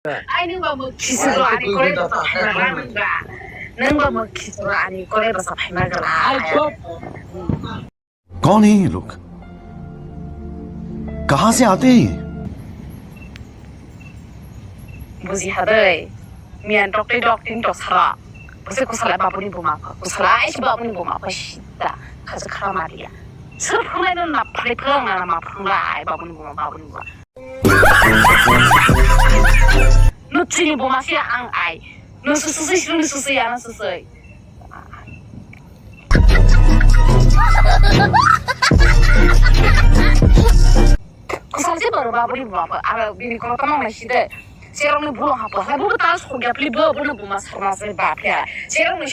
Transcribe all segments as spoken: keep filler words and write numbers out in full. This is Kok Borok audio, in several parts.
Ai, nwng ba mwkhisi bro, ani koroi bwsa phaima gra nwng ba. Nwng ba mwkhisi bro, ani koroi bwsa phaima gra. Ai, chop. कौन है ये लोग? कहाँ से आते हैं ये? Buji hadai. Miyan tok tei dok tin tok sara. Bwsai kusala babuni buma pha. Kusala ai si babuni buma pha sita. Khaja khara maria. Sir phunai no na phai phang na ma phang la ai babuni buma babuni buma. Nwng chini buma se ang ai. Nwng susui, nwng susui, ano susui. Kusal se baro babuni buma pha. Aro bini kono tamang na side. Serong ni bulo hapo. Hapo ta sokya pli bo, bo no buma sarma se bapya. Serong ni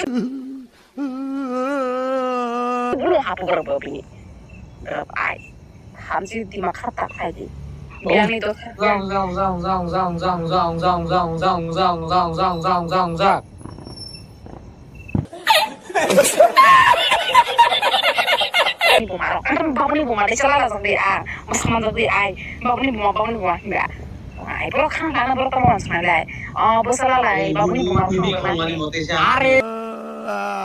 Bulu hapu borok bo bini. Borok ai. Hamsi dima kha tak khai di. Biang ni dotha. Ni buma rok. Ang babuni buma de chala la jok de a. Mas man jok de ai. Babuni buma, babuni buma. Ai, borok khang dana borok tamo ang sanai lai. O, bwsala lai, babuni buma phone lai. Are.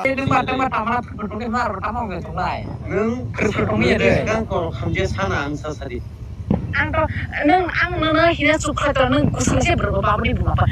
Nwng ba tama phone tongni ma ro tamo ngai tonglai. Nwng phone tongni de. Nwng kang kor khamje sana ang sa sadi. Ang to, nwng ang nono hina chukha to nwng kusung se borok babuni buma pa.